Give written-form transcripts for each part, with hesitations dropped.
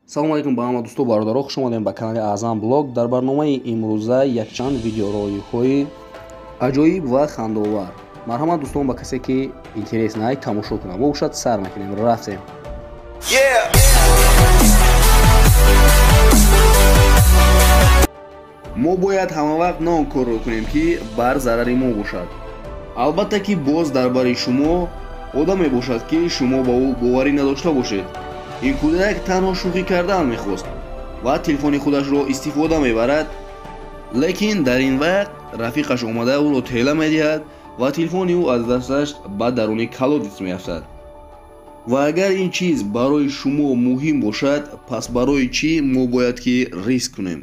Салому алейкум ба ҳама дӯсту бародаро, хуш омадем ба канали Аъзам Блог. Дар барномаи имрӯза якчанд видеороликҳои аҷоиб ва хандовар. Марҳамат дӯстон, ба касе ки интерес най тамошо кунад. Мо бошад сар мекунем, рафтем. Мо бояд ҳамавақт на он корро кунем, ки бар зарари мо бошад. Албатта ки боз дар бари шумо одаме бошад, ки шумо ба ӯ боварӣ надошта бошед. Ин кӯдак танҳо шӯхӣ кардан мехост ва телефони худашро истифода мебарад, лекин дар ин вақт рафиқаш омада ӯро тела медиҳад ва телефони ӯ аз дасташ ба даруни колодец меафтад. Ва агар ин чиз барои шумо муҳим бошад, пас барои чӣ мо бояд ки риск кунем?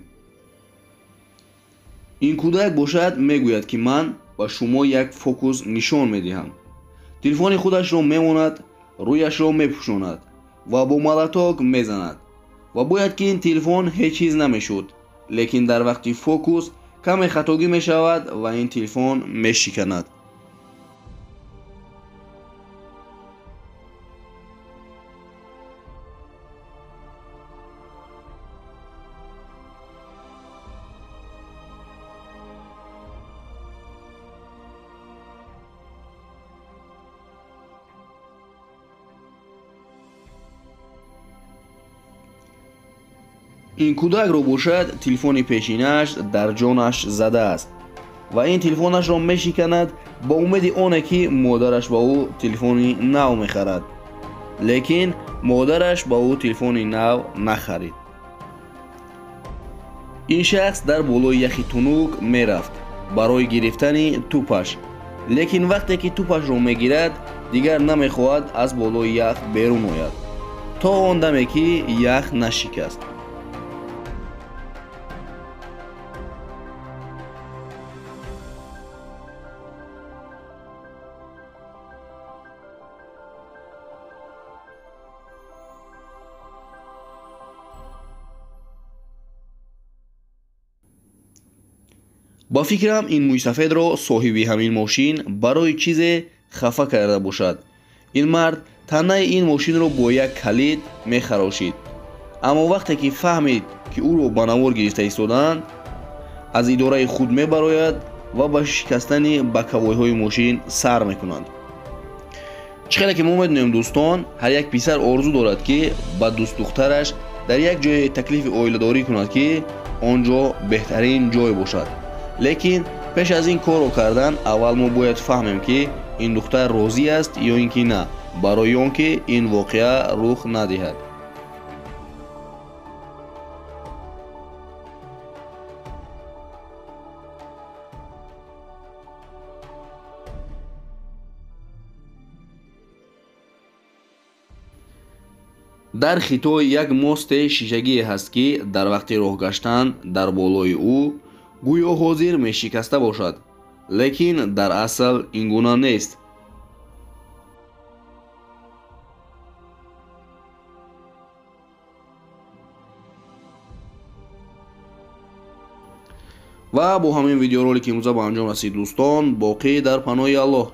Ин кӯдак бошад мегӯяд, ки ман ба шумо як фокус нишон медиҳам. Телефони худашро мемонад, рӯяшро мепӯшонад ва бо молоток мезанад. Ва бояд ки ин телефон ҳеҷ чиз намешуд, лекин дар вақти фокус каме хатогӣ мешавад ва ин телефон мешиканад. Ин кӯдакро бошад телефони пешинаш дар ҷонаш задааст ва ин телефонашро мешиканад ба умеди оне ки модараш ба ӯ телефони нав мехарад, лекин модараш ба ӯ телефони нав нахарид. Ин шахс дар болои яхи тунук мерафт барои гирифтани тӯпаш, лекин вақте ки тӯпашро мегирад, дигар намехоҳад аз болои ях берун ояд то он даме ки ях нашикаст. Ба фикрам ин мӯйсафедро соҳиби ҳамин мошин барои чизе хафа карда бошад. Ин мард танаи ин мошинро бо як калид мехарошид, аммо вақте ки фаҳмид, ки ӯро ба навор гирифта истодаанд, аз идораи худ мебарояд ва ба шикастани боковойҳои мошин сар мекунад. Чӣ хеле ки мо медонем дӯстон, ҳар як писар орзу дорад, ки ба дӯстдухтараш дар як ҷое таклифи оиладорӣ кунад, ки он ҷо беҳтарин ҷой бошад. Лекин пеш аз ин корро кардан аввал мо бояд фаҳмем, ки ин духтар розӣ аст ё ин ки на, барои он ки ин воқеа рух надиҳад. Дар Хитой як мосте шишагие ҳаст, ки дар вақти роҳ гаштан дар болои ӯ гӯё ҳозир мешикаста бошад, лекин дар асл ин гуна нест. Ва бо ҳамин видеоролики имрӯза ба анҷом расид дӯстон. Боқӣ дар паноҳи Аллоҳ.